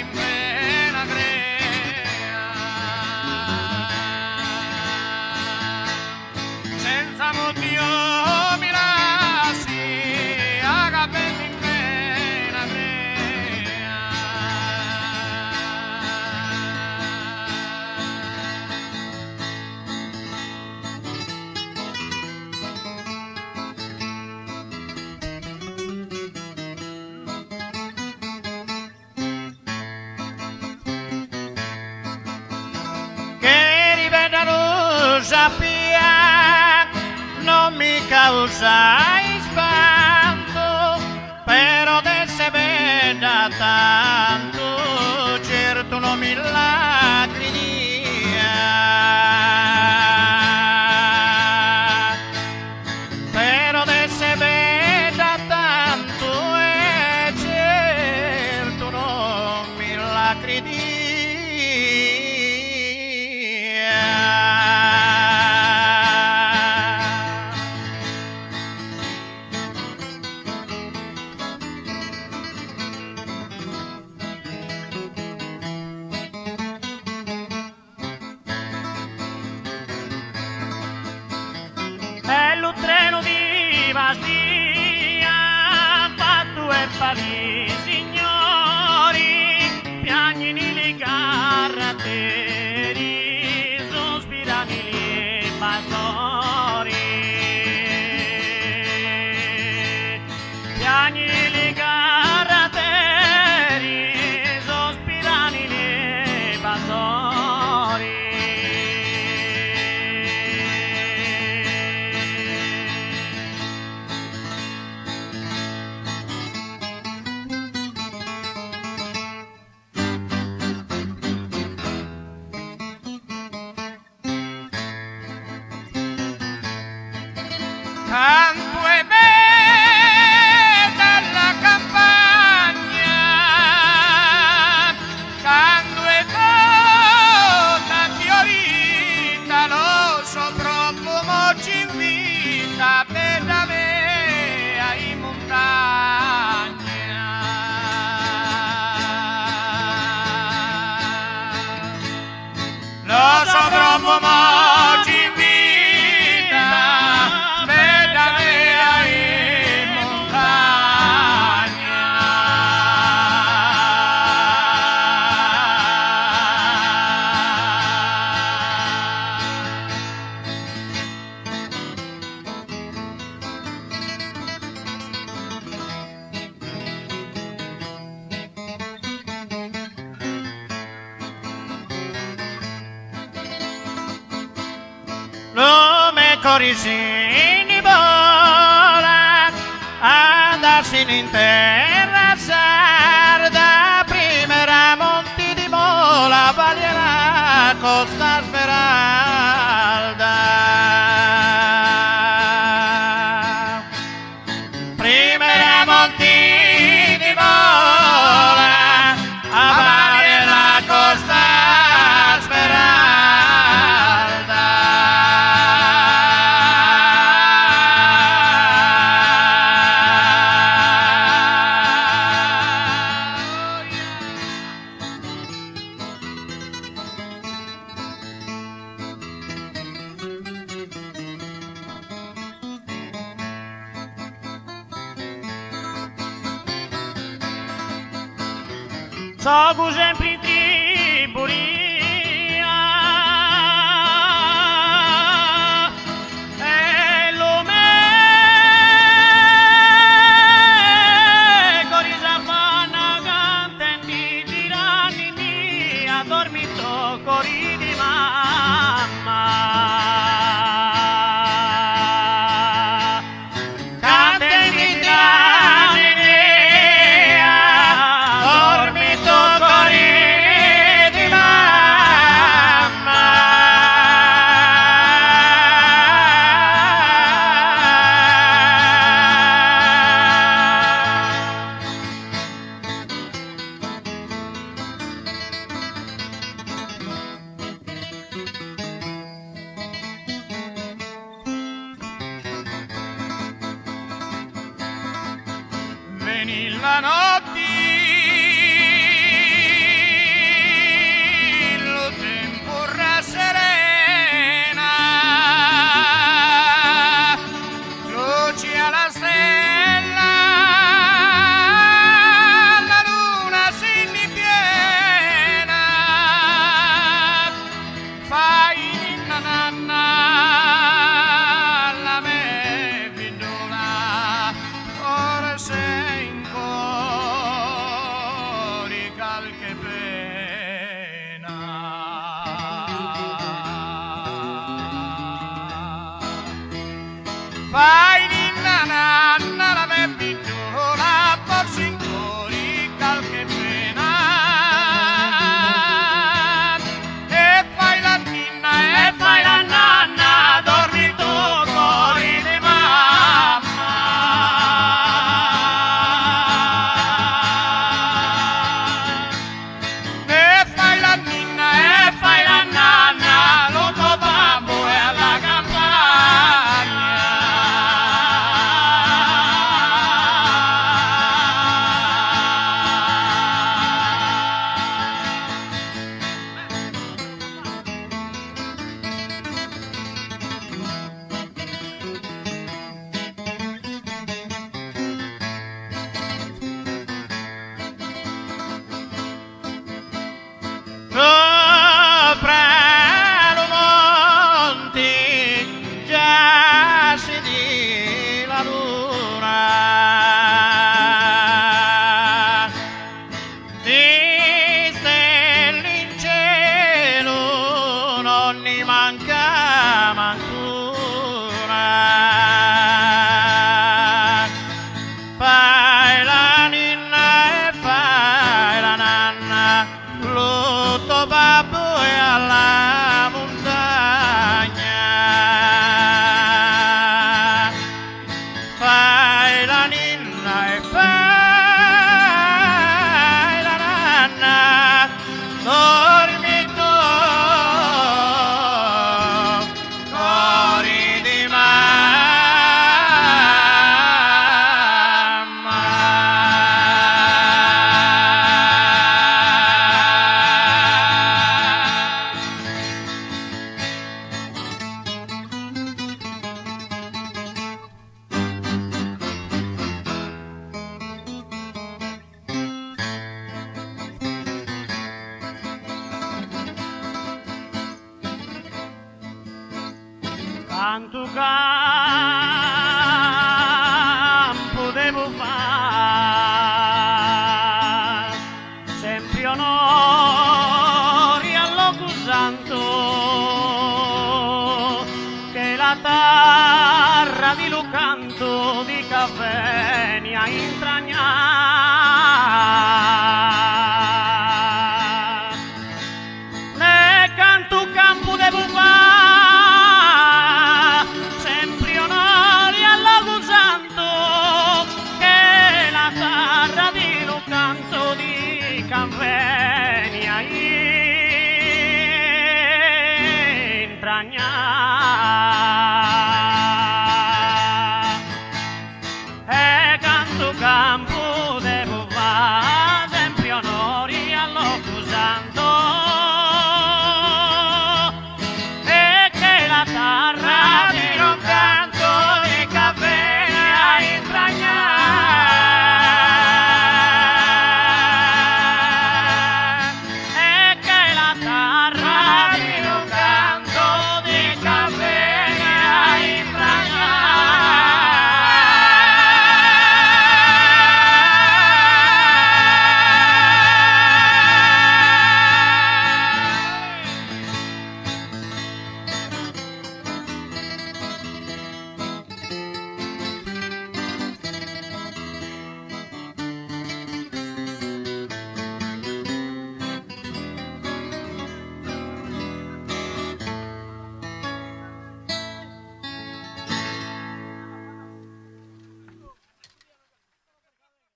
in pena crea. Senza motivo mi lassi, agapendi in pena crea. Che bella lo sapia, non mi causa ispanto, però d'esse bella tanto, certo non mi la credia. Però d'esse bella tanto e certo non mi la credia. Bello treno di Bastia, fatto e pali, signori, piagnini li carreteri, sospirani li pastori. Piagnini li carreteri, sospirani li pastori. Canto è bella la campagna, quando è tutta fiorita, lo so profumo ci invita, bella mea in montagna. Lo so profumo ci invita, bella mea in montagna. Lo me corisini vola, andarsi in terra sarda, primera Monti di Mola, vale la Costa Smeralda. Primera Monti di Mola, a vale la Costa Smeralda. Sogu sempre in triburia e lo me corisa fanna cantenti tiranni mia dormito cori di mamma. Cantenti tiranni mia dormito cori di mamma. Veni la notte. Lu tuo babbu è alla montagna. Fai la ninna e fai la nanna, dormi tu, cori di mamma. Cantu campu devo far Sempre onori al loco santo Che la terra di lu canto di Cavenia intragna Ne cantu campu devo far Sempre onori al loco santo Che la terra di lu canto di Cavenia intragna.